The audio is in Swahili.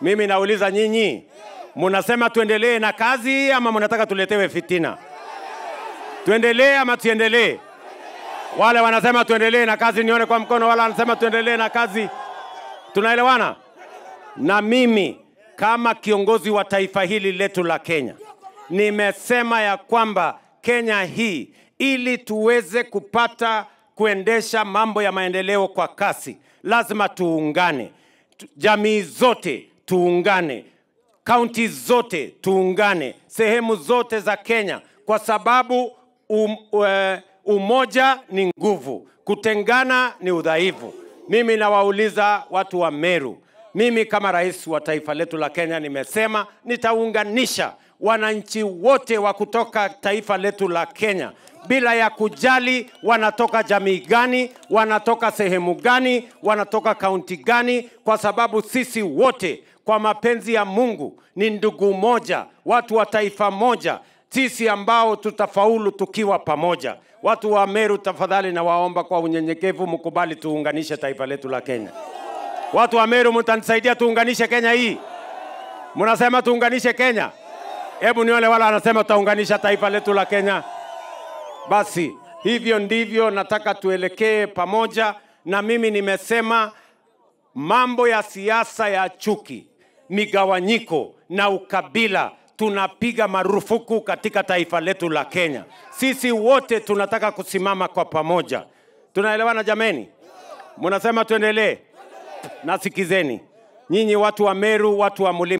Mimi nauliza nyinyi, mnasema tuendelee na kazi ama mnataka tuletewe fitina? Tuendelee ama tuendelee? Wale wanasema tuendelee na kazi nione kwa mkono, wale wanasema tuendelee na kazi. Tunaelewana? Na mimi kama kiongozi wa taifa hili letu la Kenya, nimesema ya kwamba Kenya hii, ili tuweze kupata kuendesha mambo ya maendeleo kwa kasi, lazima tuungane. Jamii zote tuungane, kaunti zote tuungane, sehemu zote za Kenya, kwa sababu umoja ni nguvu, kutengana ni udhaifu. Mimi nawauliza watu wa Meru, mimi kama rais wa taifa letu la Kenya nimesema nitaunganisha wananchi wote wa kutoka taifa letu la Kenya bila ya kujali wanatoka jamii gani, wanatoka sehemu gani, wanatoka kaunti gani, kwa sababu sisi wote kwa mapenzi ya Mungu ni ndugu moja, watu wa taifa moja, sisi ambao tutafaulu tukiwa pamoja. Watu wa Meru, tafadhali nawaomba kwa unyenyekevu mkubali tuunganishe taifa letu la Kenya. Watu wa Meru, mtanisaidia tuunganishe Kenya hii? Mnasema tuunganishe Kenya? Hebu nione wala anasema tutaunganisha taifa letu la Kenya. Basi hivyo ndivyo nataka tuelekee pamoja. Na mimi nimesema mambo ya siasa ya chuki, migawanyiko na ukabila tunapiga marufuku katika taifa letu la Kenya. Sisi wote tunataka kusimama kwa pamoja. Tunaelewana jameni? Mnasema tuendelee? Nasikizeni nyinyi watu wa Meru, watu wa Mulima.